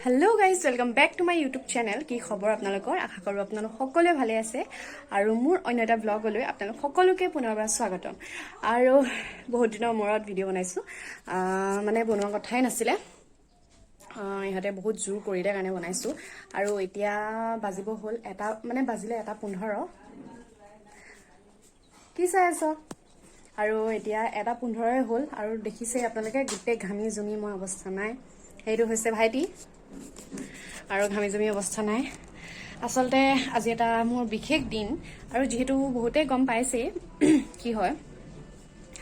Hello guys, welcome back to my YouTube channel. কি খবৰ আপোনালোকৰ? আশা কৰোঁ আপোনালোক সকলোৱে ভালে আছে আৰু মোৰ অন্য এটা ব্লগলৈ আপোনালোক সকলোকে পুনৰবাৰ স্বাগতম। আৰু বহুত দিনৰ মূৰত ভিডিঅ' বনাইছোঁ। মানে বনোৱা কথাই নাছিলে, ইহঁতে বহুত জোৰ কৰিলে কাৰণে বনাইছোঁ। আৰু এতিয়া বাজিব হ'ল এটা, মানে বাজিলে 1:15। কি চাই আছ? আৰু এতিয়া 1:15ই হ'ল আৰু দেখিছেই আপোনালোকে, গোটেই ঘামি জুমি মই অৱস্থা নাই। সেইটো হৈছে ভাইটি আৰু ঘামি জুমি অৱস্থা নাই। আচলতে আজি এটা মোৰ বিশেষ দিন আৰু যিহেতু বহুতেই গম পাইছেই কি হয়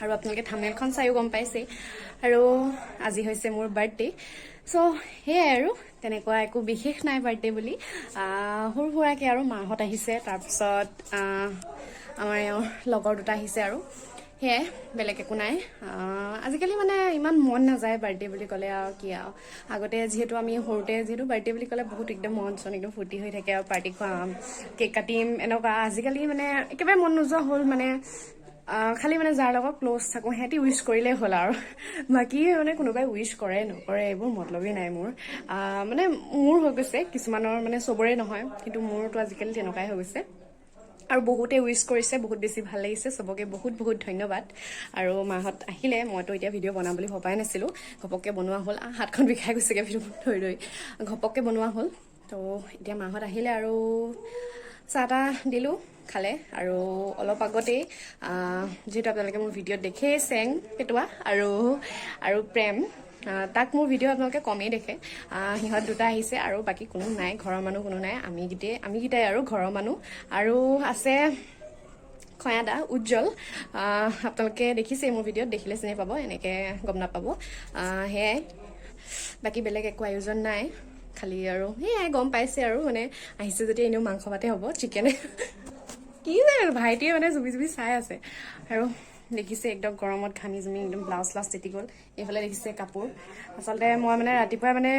আৰু আপোনালোকে থাম্বনেইলখন চায়ো গম পাইছেই। আৰু আজি হৈছে মোৰ বাৰ্থডে। চ' সেয়াই আৰু তেনেকুৱা একো বিশেষ নাই বাৰ্থডে বুলি, সৰু সুৰাকৈ আৰু মাহঁত আহিছে, তাৰপিছত আমাৰ এওঁৰ লগৰ দুটা আহিছে আৰু সেয়াই, বেলেগ একো নাই। আজিকালি মানে ইমান মন নাযায় বাৰ্থডে বুলি ক'লে আৰু কি আৰু। আগতে যিহেতু আমি সৰুতে যিহেতু বাৰ্থডে বুলি ক'লে বহুত একদম মন চন একদম ফূৰ্তি হৈ থাকে আৰু পাৰ্টি খুৱাম, কেক কাটিম এনেকুৱা। আজিকালি মানে একেবাৰে মন নোযোৱা হ'ল। মানে খালি মানে যাৰ লগত ক্ল'জ থাকোঁ, সিহঁতি উইচ কৰিলেই হ'ল আৰু বাকী মানে কোনোবাই উইচ কৰে নকৰে এইবোৰ মতলবেই নাই মোৰ। মানে মোৰ হৈ গৈছে, কিছুমানৰ মানে চবৰে নহয়, কিন্তু মোৰতো আজিকালি তেনেকুৱাই হৈ গৈছে। আৰু বহুতে উইচ কৰিছে, বহুত বেছি ভাল লাগিছে। চবকে বহুত বহুত ধন্যবাদ। আৰু মাহঁত আহিলে, মইতো এতিয়া ভিডিঅ' বনাম বুলি ভবাই নাছিলোঁ, ঘপককৈ বনোৱা হ'ল। হাতখন বিষাই গৈছেগৈ ভিডিঅ' ধৰি ধৰি, ঘপককৈ বনোৱা হ'ল। তো এতিয়া মাহঁত আহিলে আৰু চাহ তাহ দিলোঁ, খালে। আৰু অলপ আগতেই যিহেতু আপোনালোকে মোৰ ভিডিঅ'ত দেখেই চেং পেটোৱা আৰু আৰু প্ৰেম, তাক মোৰ ভিডিঅ' আপোনালোকে কমেই দেখে। সিহঁত দুটা আহিছে আৰু বাকী কোনো নাই, ঘৰৰ মানুহ কোনো নাই। আমিকেইটাই আৰু ঘৰৰ মানুহ আৰু আছে খয়াদা উজ্জ্বল। আপোনালোকে দেখিছেই মোৰ ভিডিঅ'ত, দেখিলে চিনি পাব, এনেকৈ গম নাপাব। সেয়াই, বাকী বেলেগ একো আয়োজন নাই। খালি আৰু সেয়াই গম পাইছে আৰু মানে আহিছে যেতিয়া এনেও মাংস ভাতে হ'ব, চিকেনে কি যে ভাইটিয়ে মানে জুবি জুবি চাই আছে। আৰু দেখিছে একদম গৰমত ঘামি জুমি একদম ব্লাউজ চ্লাউজ তিতি গ'ল। এইফালে দেখিছে কাপোৰ। আচলতে মই মানে ৰাতিপুৱাই মানে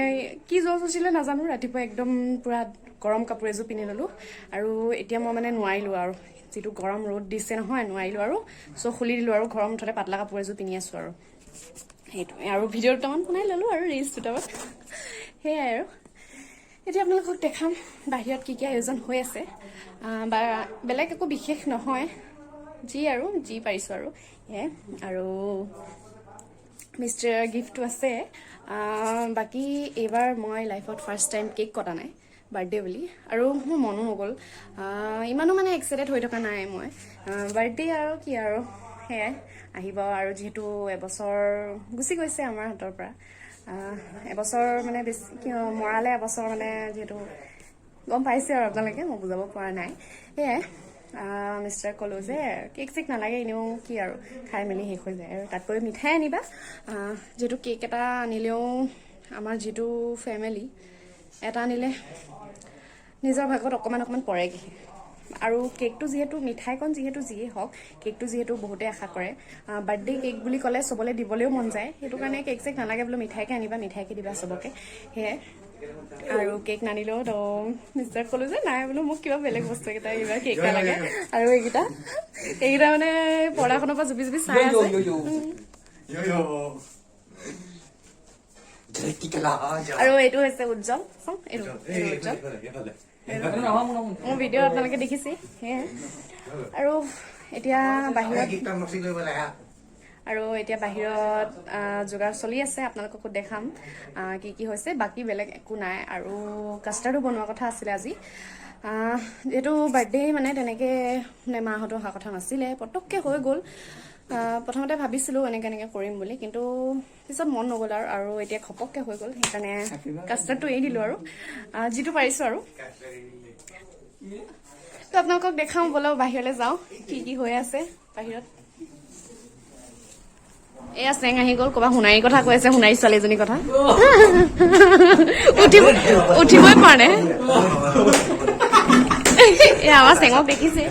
কি জ'চ আছিলে নাজানো, ৰাতিপুৱা একদম পূৰা গৰম কাপোৰ এযোৰ পিন্ধি ল'লোঁ আৰু এতিয়া মই মানে নোৱাৰিলোঁ আৰু যিটো গৰম ৰ'দ দিছে নহয়, নোৱাৰিলোঁ আৰু চ' খুলি দিলোঁ আৰু ঘৰৰ মুঠতে পাতলা কাপোৰ এযোৰ পিন্ধি আছোঁ আৰু সেইটোৱে। আৰু ভিডিঅ' দুটামান বনাই ল'লোঁ আৰু ৰিলচ দুটামান, সেয়াই। আৰু এতিয়া আপোনালোকক দেখাম বাহিৰত কি কি আয়োজন হৈ আছে। বা বেলেগ একো বিশেষ নহয়, যি আৰু যি পাৰিছোঁ আৰু সেয়াই। আৰু মিষ্টাৰ গিফ্টটো আছে। বাকী এইবাৰ মই লাইফত ফাৰ্ষ্ট টাইম কেক কটা নাই বাৰ্থডে বুলি আৰু মোৰ মনো নগ'ল। ইমানো মানে এক্সাইটেড হৈ থকা নাই মই। বাৰ্থডে আৰু কি আৰু সেয়াই আহিব। আৰু যিহেতু এবছৰ গুচি গৈছে আমাৰ হাতৰ পৰা, এবছৰ মানে বেছি কি মৰালে এবছৰ, মানে যিহেতু গম পাইছে আৰু আপোনালোকে, মই বুজাব পৰা নাই। সেয়াই মিষ্টাৰক ক'লোঁ যে কেক চেক নালাগে, এনেও কি আৰু খাই মেলি শেষ হৈ যায় আৰু তাতকৈ মিঠাই আনিবা। যিহেতু কেক এটা আনিলেও আমাৰ যিটো ফেমিলি, এটা আনিলে নিজৰ ভাগত অকণমান অকণমান পৰেগৈ। আৰু কেকটো যিহেতু মিঠাইকণ যিহেতু যিয়েই হওক, কেকটো যিহেতু বহুতে আশা কৰে, বাৰ্থডে কেক বুলি ক'লে চবলে দিবলৈও মন যায়। সেইটো কাৰণে কেক চেক নালাগে বোলো, মিঠাইকে আনিবা, মিঠাইকে দিবা চবকে, সেয়াই। আৰু কেক নানিলেও তো মিষ্টাৰক ক'লো যে নাই বোলো, মোক কিবা বেলেগ বস্তু কেইটা, কিবা কেক নালাগে। আৰু এইকেইটা এইকেইটা মানে পৰ্দাখনৰ পৰা জুপি জুপি চাই আছে। Yo yo. আৰু এইটো হৈছে উজ্জ্বল। চাওঁ, এইটো উজ্জ্বল। মোৰ ভিডিঅ' আপোনালোকে দেখিছে। সেয়াই আৰু এতিয়া বাহিৰত যোগাৰ চলি আছে। আপোনালোককো দেখাম কি কি হৈছে। বাকী বেলেগ একো নাই। আৰু কাষ্টাৰ্ডো বনোৱা কথা আছিলে আজি। যিহেতু বাৰ্থডে মানে তেনেকৈ মানে মাহঁতো অহা কথা নাছিলে, পটককৈ হৈ গ'ল। প্ৰথমতে ভাবিছিলোঁ এনেকৈ এনেকৈ কৰিম বুলি, কিন্তু পিছত মন নগ'ল আৰু আৰু এতিয়া ঘপককৈ হৈ গ'ল, সেইকাৰণে কাষ্টাৰ্ডটো এৰি দিলোঁ আৰু যিটো পাৰিছোঁ আৰু। তো আপোনালোকক দেখাওঁ, ব'লক বাহিৰলৈ যাওঁ, কি কি হৈ আছে বাহিৰত। এয়া চেং আহি গ'ল। ক'ৰবাত সোণাৰীৰ কথা কৈ আছে, সোণাৰী ছোৱালীজনীৰ কথা। উঠিবই পৰা নাই। এয়া আমাৰ চেঙক দেখিছে।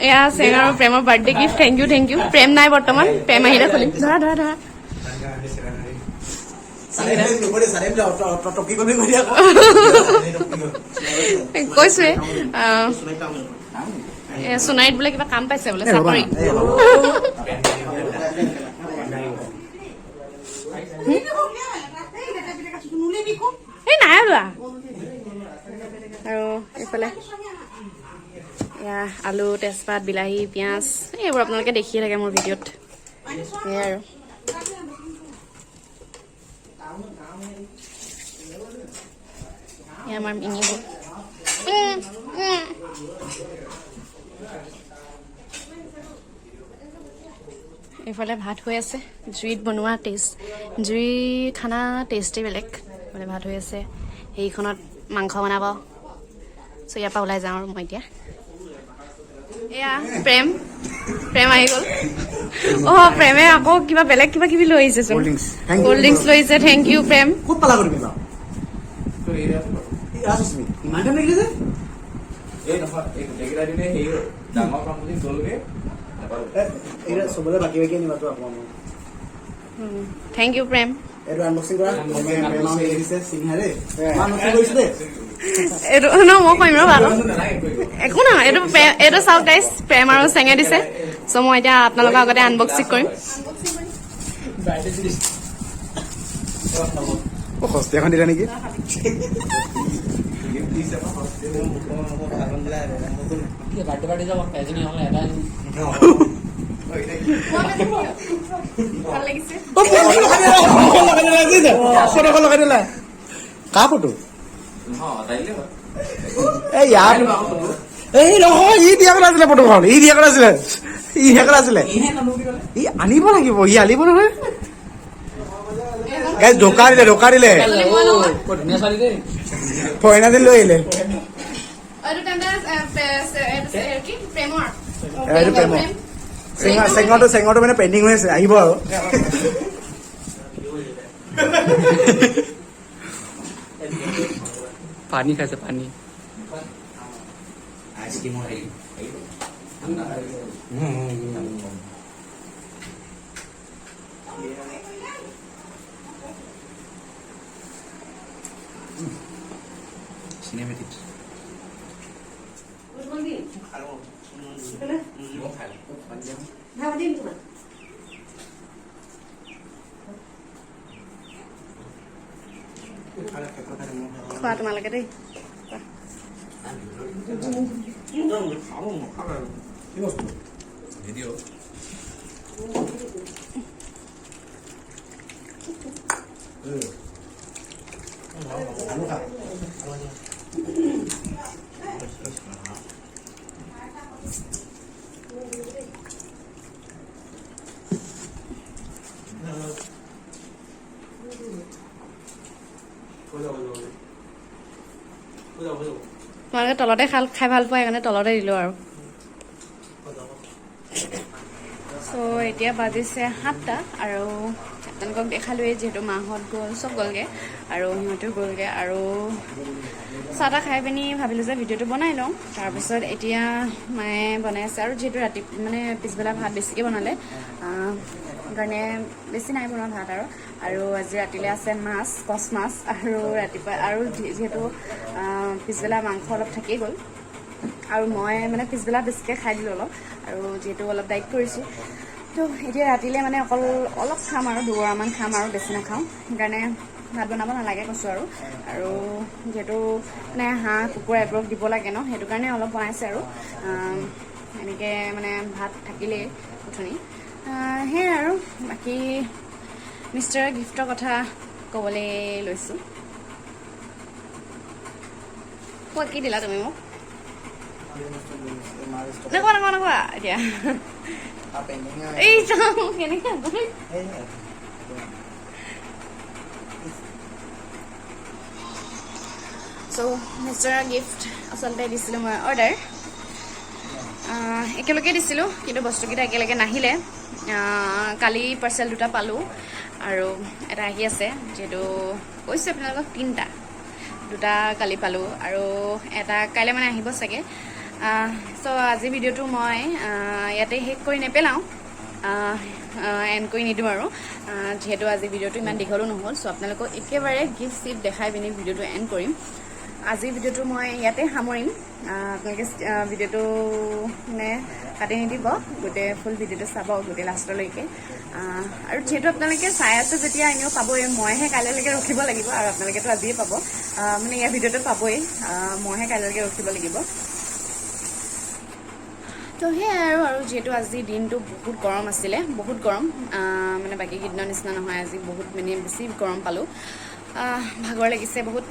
এয়া চেং আৰু প্ৰেমৰ birthday gift. Thank you, thank you. প্ৰেম নাই বৰ্তমান, প্ৰেম আহিলে খুলিম। ধৰা ধৰা ধৰা। কৈছোৱে, সোণাৰীত বোলে কিবা কাম পাইছে বোলে, চাকৰি। পিছফালে এয়া আলু, তেজপাত, বিলাহী, পিঁয়াজ, এইবোৰ আপোনালোকে দেখিয়ে থাকে মোৰ ভিডিঅ'ত। সেয়াই আৰু এয়া আমাৰ মিনিবোৰ। এইফালে ভাত হৈ আছে, জুইত বনোৱা টেষ্ট, জুই খানা টেষ্টেই বেলেগ। এইফালে ভাত হৈ আছে, সেইখনত মাংস বনাব। চ' ইয়াৰ পৰা ওলাই যাওঁ আৰু মই এতিয়া। এয়া প্ৰেম, প্ৰেম আহি গ'ল। অ' প্ৰেমে আকৌ কিবা বেলেগ কিবা কিবি লৈ আহিছেচোন। Cold drinks. Thank you. Cold drinks লৈ আহিছে। Thank you প্ৰেম। ক'ত পালা তুমি বাৰু? এই আছো তুমি। ইমান টাইম লাগিলে যে? এই নহয়, এই গোটেইকেইটা দিনে হেৰি হ'ল, ডাঙৰ পাম বুলি গ'লগে, নাপালো। এইকেইটা চবৰে বাকী বাকী আনিবা তো আকৌ আমাৰ। Thank you প্ৰেম। এইটো আনবক্সিং কৰা। প্ৰেম আৰু হেৰি দিছে, চিংহা দেই। মই আনবক্সিং কৰিছো দেই। এইটো ন মই কৰিম, ৰ'বা আকৌ। নালাগে কৰিব। একো নহয়, এইটো এইটো চাওক গাইছ, প্ৰেম আৰু চেঙে দিছে। চ' মই এতিয়া আপোনালোকৰ আগতে আনবক্সিং কৰিম। অ, সস্তীয়া এখন দিলা নেকি? বাৰ্থডে পাৰ্টি যাব এজনী নহ'লে এটা। ভাল লাগিছে। ফটোখন লগাই দিলা। কাৰ ফটো? নহয়, অৰ্ডাৰ দিলে হয়। এই ইয়াৰ, এই নহয়, ই দিয়া কথা আছিলে ফটোখন, ই দিয়া কথা আছিলে, ই দিয়া কথা আছিলে। ই আনিব লাগিব, ই আনিব নহয়। গাইজ, ঢোকা দিলে, ঢোকা দিলে। বৰ ধুনীয়া ছোৱালী দেই। ফৰেনাৰ যেন লৈ আহিলে। এইটো তেন্তে কি প্ৰেমৰ? এইটো প্ৰেমৰ। চেঙৰ, চেঙৰটো, চেঙৰটো মানে পেণ্ডিং হৈ আছে, আহিব আৰু। পানী খাইছে, পানী। আইচক্ৰীমৰ হেৰি। চিনেমেটিক। মই খাই লওঁ। খোৱা তোমালোকে দেই। ভিডিঅ'। আলু খা। তোমালোকে তলতে খাল খাই ভাল পোৱা, সেইকাৰণে তলতে দিলোঁ আৰু। চ' এতিয়া বাজিছে 7টা আৰু আপোনালোকক দেখালোৱেই, যিহেতু মাহঁত গ'ল, চব গ'লগৈ আৰু সিহঁতেও গ'লগৈ। আৰু চাহ তাহ খাই পিনি ভাবিলোঁ যে ভিডিঅ'টো বনাই লওঁ। তাৰপিছত এতিয়া মায়ে বনাই আছে আৰু যিহেতু ৰাতি মানে পিছবেলা ভাত বেছিকৈ বনালে, সেইকাৰণে বেছি নাই বনোৱা ভাত আৰু। আৰু আজি ৰাতিলৈ আছে মাছ, কচ মাছ। আৰু ৰাতিপুৱা আৰু যিহেতু পিছবেলা মাংস অলপ থাকিয়েই গ'ল আৰু মই মানে পিছবেলা বেছিকৈ খাই দিলোঁ অলপ, আৰু যিহেতু অলপ ডাইট কৰিছোঁ, তো এতিয়া ৰাতিলৈ মানে অকল অলপ খাম আৰু দুগৰামান খাম আৰু বেছি নাখাওঁ। সেইকাৰণে ভাত বনাব নালাগে কৈছোঁ আৰু। আৰু যিহেতু মানে হাঁহ কুকুৰা এইবোৰক দিব লাগে ন, সেইটো কাৰণে অলপ বনাইছে আৰু। এনেকৈ মানে ভাত থাকিলেই উঠনি। সেয়াই আৰু বাকী মিষ্টাৰ গিফ্টৰ কথা ক'বলৈ লৈছোঁ। কোৱা, কি দিলা তুমি মোক? নকোৱা, নকোৱা, নকোৱা এতিয়া। এই যাওঁ কেনেকৈ? চ' মিষ্টাৰ গিফ্ট আচলতে দিছিলোঁ মই অৰ্ডাৰ, একেলগে দিছিলোঁ, কিন্তু বস্তুকেইটা একেলগে নাহিলে। কালি পাৰ্চেল দুটা পালোঁ আৰু এটা আহি আছে। যিহেতু কৈছোঁ আপোনালোকক, তিনিটা, দুটা কালি পালোঁ আৰু এটা কাইলৈ মানে আহিব চাগে। চ' আজি ভিডিঅ'টো মই ইয়াতে শেষ কৰি নেপেলাওঁ, এণ্ড কৰি নিদিওঁ আৰু, যিহেতু আজি ভিডিঅ'টো ইমান দীঘলো নহ'ল। চ' আপোনালোকক একেবাৰে গিফ্ট চিফ্ট দেখাই পিনি ভিডিঅ'টো এণ্ড কৰিম। আজিৰ ভিডিঅ'টো মই ইয়াতে সামৰিম। আপোনালোকে ভিডিঅ'টো মানে কাটি নিদিব, গোটেই ফুল ভিডিঅ'টো চাব গোটেই লাষ্টলৈকে। আৰু যিহেতু আপোনালোকে চাই আছে যেতিয়া এনেও পাবই, মইহে কাইলৈকে ৰখিব লাগিব আৰু আপোনালোকেতো আজিয়ে পাব, মানে ইয়াৰ ভিডিঅ'টো পাবই, মইহে কাইলৈকে ৰখিব লাগিব। তো সেয়াই আৰু আৰু যিহেতু আজি দিনটো বহুত গৰম আছিলে, বহুত গৰম, মানে বাকী কেইদিনৰ নিচিনা নহয়, আজি বহুত মানে বেছি গৰম পালোঁ, ভাগৰ লাগিছে বহুত।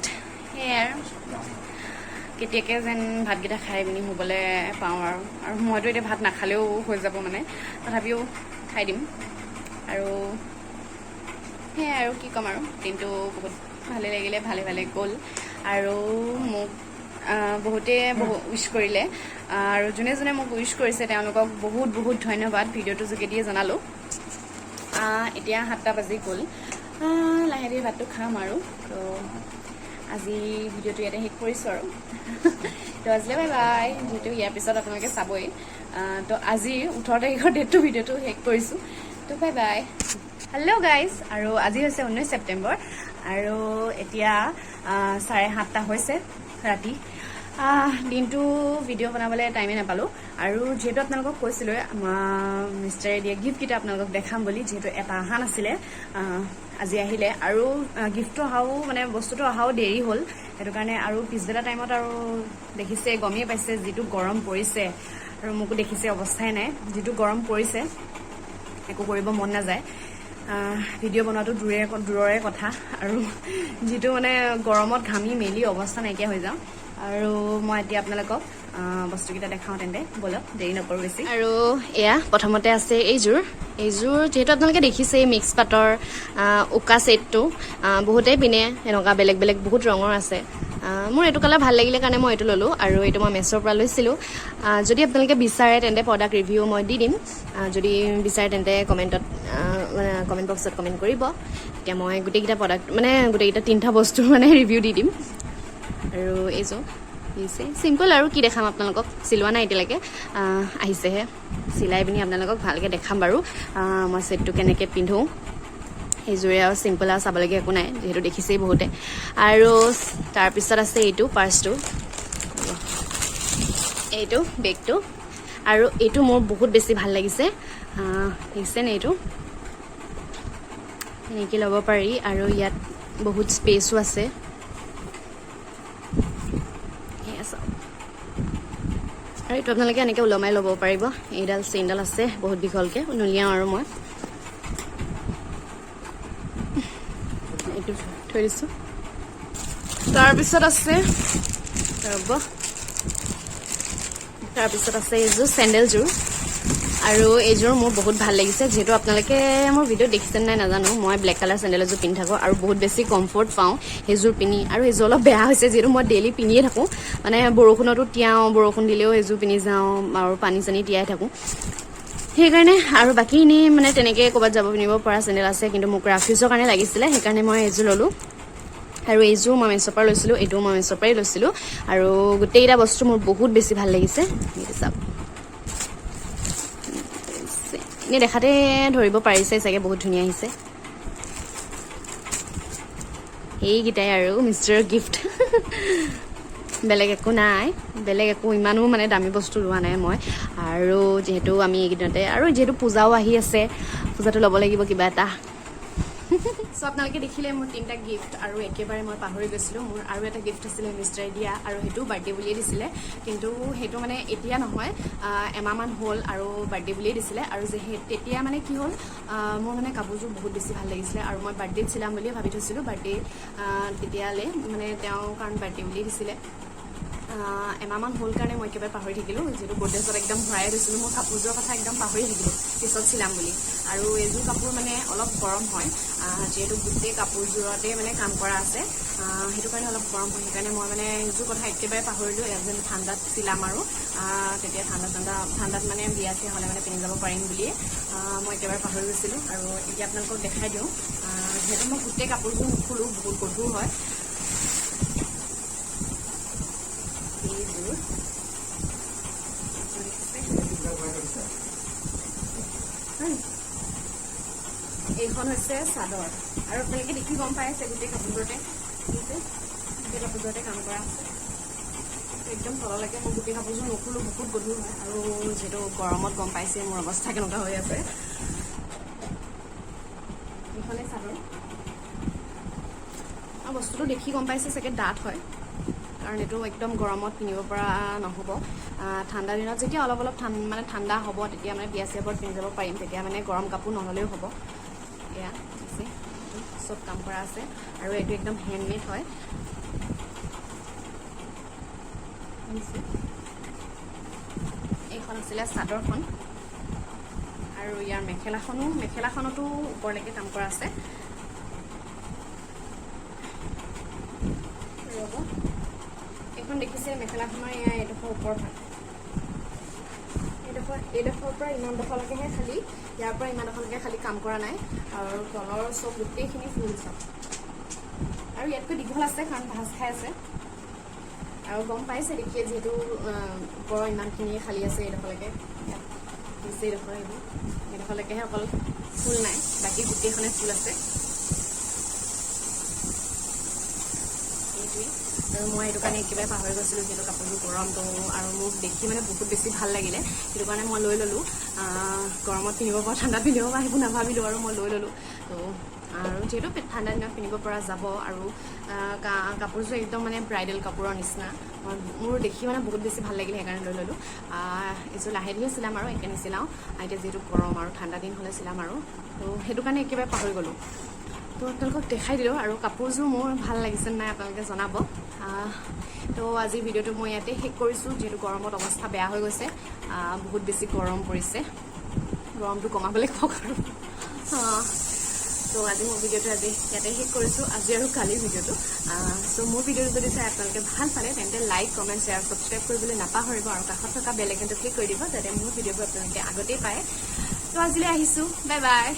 সেয়াই আৰু কেতিয়াকে যেন ভাতকেইটা খাই পিনি শুবলৈ পাওঁ আৰু আৰু মইতো এতিয়া ভাত নাখালেও হৈ যাব মানে, তথাপিও খাই দিম। আৰু সেয়াই আৰু কি ক'ম আৰু, দিনটো বহুত ভালে লাগিলে, ভালে ভালে গ'ল। আৰু মোক বহুতে বহু উইচ কৰিলে আৰু যোনে যোনে মোক উইচ কৰিছে তেওঁলোকক বহুত বহুত ধন্যবাদ ভিডিঅ'টোৰ যোগেদিয়ে জনালোঁ। এতিয়া 7টা বাজি গ'ল, লাহে ধীৰে ভাতটো খাম আৰু। তো আজি ভিডিঅ'টো ইয়াতে শেষ কৰিছোঁ আৰু। তো আজিলৈ বাই বাই, যিহেতু ইয়াৰ পিছত আপোনালোকে চাবই। তো আজিৰ 18 তাৰিখৰ ডেটটো ভিডিঅ'টো শেষ কৰিছোঁ। তো বাই বাই। হেল্ল' গাইজ, আৰু আজি হৈছে 19 ছেপ্টেম্বৰ আৰু এতিয়া 7:30 হৈছে ৰাতি। দিনটো ভিডিঅ' বনাবলৈ টাইমেই নাপালোঁ। আৰু যিহেতু আপোনালোকক কৈছিলোঁ মিষ্টাৰে দিয়া গিফ্টকেইটা আপোনালোকক দেখাম বুলি, যিহেতু এটা অহা নাছিলে, আজি আহিলে। আৰু গিফ্টটো অহাও মানে বস্তুটো অহাও দেৰি হ'ল, সেইটো কাৰণে। আৰু পিছবেলা টাইমত আৰু দেখিছে, গমেই পাইছে যিটো গৰম পৰিছে, আৰু মোকো দেখিছে অৱস্থাই নাই, যিটো গৰম পৰিছে একো কৰিব মন নাযায়, ভিডিঅ' বনোৱাটো দূৰৰে কথা। আৰু যিটো মানে গৰমত ঘামি মেলি অৱস্থা নাইকিয়া হৈ যাওঁ। আৰু মই এতিয়া আপোনালোকক বস্তুকেইটা দেখাওঁ, তেন্তে ব'লক, দেৰি নকৰোঁ বেছি। আৰু এয়া প্ৰথমতে আছে এইযোৰ। এইযোৰ যিহেতু আপোনালোকে দেখিছে, এই মিক্স পাটৰ উকা ছেটটো বহুতেই পিন্ধে, এনেকুৱা বেলেগ বেলেগ বহুত ৰঙৰ আছে। মোৰ এইটো কালাৰ ভাল লাগিলে কাৰণে মই এইটো ল'লোঁ আৰু এইটো মই মেছ'ৰ পৰা লৈছিলোঁ। যদি আপোনালোকে বিচাৰে তেন্তে প্ৰডাক্ট ৰিভিউ মই দি দিম। যদি বিচাৰে তেন্তে কমেণ্টত মানে কমেণ্ট বক্সত কমেণ্ট কৰিব, তেতিয়া মই গোটেইকেইটা প্ৰডাক্ট মানে গোটেইকেইটা তিনিটা বস্তুৰ মানে ৰিভিউ দি দিম। আৰু এইযোৰ দিছে চিম্পল, আৰু কি দেখাম আপোনালোকক, চিলোৱা নাই এতিয়ালৈকে, আহিছেহে, চিলাই পিনি আপোনালোকক ভালকৈ দেখাম বাৰু মই ছেটটো কেনেকৈ পিন্ধোঁ। সেইযোৰে আৰু চিম্পল আৰু চাবলগীয়া একো নাই যিহেতু দেখিছেই বহুতে। আৰু তাৰপিছত আছে এইটো পাৰ্চটো, এইটো বেগটো, আৰু এইটো মোৰ বহুত বেছি ভাল লাগিছে। দেখিছেনে এইটো এনেকৈ ল'ব পাৰি আৰু ইয়াত বহুত স্পেচো আছে। সেয়া চাওক। আৰু এইটো আপোনালোকে এনেকৈ ওলমাই ল'ব পাৰিব। এইডাল চেইনডাল আছে বহুত দীঘলকৈ, নুলিয়াওঁ আৰু মই এইটো থৈ দিছোঁ। তাৰপিছত আছে, ৰ'ব, তাৰপিছত আছে এইযোৰ চেণ্ডেলযোৰ। আৰু এইযোৰ মোৰ বহুত ভাল লাগিছে, যিহেতু আপোনালোকে মোৰ ভিডিঅ' দেখিছে নাই নাজানো, মই ব্লেক কালাৰ চেণ্ডেল এযোৰ পিন্ধি থাকোঁ আৰু বহুত বেছি কমফৰ্ট পাওঁ সেইযোৰ পিন্ধি। আৰু এইযোৰ অলপ বেয়া হৈছে, যিহেতু মই ডেইলি পিন্ধিয়ে থাকোঁ, মানে বৰষুণতো তিয়াওঁ, বৰষুণ দিলেও এইযোৰ পিন্ধি যাওঁ আৰু পানী চানী তিয়াই থাকোঁ সেইকাৰণে। আৰু বাকী এনেই মানে তেনেকৈ ক'ৰবাত যাব পিন্ধিব পৰা চেণ্ডেল আছে, কিন্তু মোক ৰাফ ইউজৰ কাৰণে লাগিছিলে, সেইকাৰণে মই এইযোৰ ল'লোঁ। আৰু এইযোৰ মই মেছ'ৰ পৰা লৈছিলোঁ, এইটোও মই মেছ'ৰ পৰাই লৈছিলোঁ। আৰু গোটেইকেইটা বস্তু মোৰ বহুত বেছি ভাল লাগিছে। এইটো চাওক, এনেই দেখাতে ধৰিব পাৰিছে চাগে, বহুত ধুনীয়া আহিছে। এইকেইটাই আৰু মিষ্টাৰ গিফ্ট, বেলেগ একো নাই, বেলেগ একো ইমানো মানে দামী বস্তু লোৱা নাই মই। আৰু যিহেতু আমি এইকেইদিনতে আৰু যিহেতু পূজাও আহি আছে, পূজাটো ল'ব লাগিব কিবা এটা। চ' আপোনালোকে দেখিলে মোৰ তিনিটা গিফ্ট। আৰু একেবাৰে মই পাহৰি গৈছিলোঁ, মোৰ আৰু এটা গিফ্ট আছিলে মিষ্টাৰে দিয়া, আৰু সেইটো বাৰ্থডে বুলিয়ে দিছিলে, কিন্তু সেইটো মানে এতিয়া নহয়, এমাহমান হ'ল আৰু বাৰ্থডে বুলিয়ে দিছিলে। আৰু যে সেই তেতিয়া মানে কি হ'ল, মোৰ মানে কাপোৰযোৰ বহুত বেছি ভাল লাগিছিলে আৰু মই বাৰ্থডেত চিলাম বুলিয়ে ভাবি থৈছিলোঁ। বাৰ্থডে তেতিয়ালৈ মানে তেওঁ কাৰণ বাৰ্থডে বুলিয়ে দিছিলে। এমাহমান হ'ল কাৰণে মই একেবাৰে পাহৰি থাকিলোঁ, যিহেতু গডৰেজত একদম ভৰাই থৈছিলোঁ, মই কাপোৰযোৰৰ কথা একদম পাহৰি থাকিলোঁ পিছত চিলাম বুলি। আৰু এইযোৰ কাপোৰ মানে অলপ গৰম হয়, যিহেতু গোটেই কাপোৰযোৰতে মানে কাম কৰা আছে, সেইটো কাৰণে অলপ গৰম হয়। সেইকাৰণে মই মানে এইযোৰ কথা একেবাৰে পাহৰিলোঁ, যেন ঠাণ্ডাত চিলাম আৰু তেতিয়া ঠাণ্ডাত মানে বিয়া চিয়া হ'লে মানে পিন্ধি যাব পাৰিম বুলিয়ে মই একেবাৰে পাহৰি গৈছিলোঁ। আৰু এতিয়া আপোনালোকক দেখাই দিওঁ, যিহেতু মই গোটেই কাপোৰযোৰ নুখোলোঁ, বহুত গধুৰ হয়। এইযোৰ এইখন হৈছে চাদৰ, আৰু আপোনালোকে দেখি গম পাই আছে গোটেই কাপোৰবোৰতে দেখিছে গোটেই কাপোৰযোৰতে কাম কৰা আছে একদম তললৈকে। মই গোটেই কাপোৰযোৰ নোখোলো, বহুত গধুৰ হয় আৰু যিহেতু গৰমত গম পাইছে মোৰ অৱস্থা কেনেকুৱা হৈ আছে। এইখনেই চাদৰ আৰু বস্তুটো দেখি গম পাইছে চাগে ডাঠ হয়, কাৰণ এইটো একদম গৰমত পিন্ধিব পৰা নহ'ব। ঠাণ্ডা দিনত যেতিয়া অলপ অলপ মানে ঠাণ্ডা হ'ব, তেতিয়া মানে বিয়া চিয়াবোৰত পিন্ধি যাব পাৰিম। তেতিয়া মানে গৰম কাপোৰ নহ'লেও হ'ব। এয়া আছে, চব কাম কৰা আছে আৰু এইটো একদম হেণ্ডমেড হয়। এইখন আছিলে চাদৰখন আৰু ইয়াৰ মেখেলাখনো, মেখেলাখনতো ওপৰলৈকে কাম কৰা আছে। ৰ'ব, এইখন দেখিছে মেখেলাখনৰ এয়া এইডোখৰ ওপৰ ভাগ, এইডোখৰ পৰা ইমান ডোখৰলৈকেহে খালি, ইয়াৰ পৰা ইমান ডোখৰলৈকে খালি কাম কৰা নাই আৰু তলৰ চব গোটেইখিনি ফুল চব। আৰু ইয়াতকৈ দীঘল আছে, কাৰণ ভাঁজ খাই আছে আৰু গম পাইছে দেখিয়ে, যিহেতু ওপৰৰ ইমানখিনি খালী আছে এইডোখৰলৈকে। ইয়াত দিছে এইডোখৰ, এইবোৰ এইডোখৰলৈকেহে অকল ফুল নাই, বাকী গোটেইখনে ফুল আছে। এইটোৱেই। আৰু মই এইটো কাৰণে একেবাৰে পাহৰি গৈছিলোঁ, যিহেতু কাপোৰযোৰ গৰম তো আৰু মোক দেখি মানে বহুত বেছি ভাল লাগিলে, সেইটো কাৰণে মই লৈ ল'লোঁ। গৰমত পিন্ধিব পৰা, ঠাণ্ডাত পিন্ধিব পৰা সেইবোৰ নাভাবিলোঁ আৰু মই লৈ ল'লোঁ। তো আৰু যিহেতু ঠাণ্ডা দিনত পিন্ধিব পৰা যাব আৰু কাপোৰযোৰ একদম মানে ব্ৰাইডেল কাপোৰৰ নিচিনা, মোৰ দেখি মানে বহুত বেছি ভাল লাগিলে, সেইকাৰণে লৈ ল'লোঁ। এইযোৰ লাহে ধীৰে চিলাম আৰু একে নিচিলাওঁ এতিয়া, যিহেতু গৰম আৰু ঠাণ্ডা দিন হ'লে চিলাম আৰু। তো সেইটো কাৰণে একেবাৰে পাহৰি গ'লোঁ, তো আপোনালোকক দেখাই দিলোঁ। আৰু কাপোৰযোৰ মোৰ ভাল লাগিছে নাই আপোনালোকে জনাব। তো আজিৰ ভিডিঅ'টো মই ইয়াতে শেষ কৰিছোঁ, যিহেতু গৰমত অৱস্থা বেয়া হৈ গৈছে, বহুত বেছি গৰম পৰিছে, গৰমটো কমাবলৈ কওক আৰু। তো আজি মোৰ ভিডিঅ'টো আজি ইয়াতে শেষ কৰিছোঁ, আজি আৰু কালিৰ ভিডিঅ'টো। চ' মোৰ ভিডিঅ'টো যদি চাই আপোনালোকে ভাল পালে, তেন্তে লাইক, কমেণ্ট, শ্বেয়াৰ, ছাবস্ক্ৰাইব কৰিবলৈ নাপাহৰিব আৰু কাষত থকা বেল আইকনটো ক্লিক কৰি দিব, যাতে মোৰ ভিডিঅ'বোৰ আপোনালোকে আগতেই পায়। তো আজিলৈ আহিছোঁ, বাই বাই।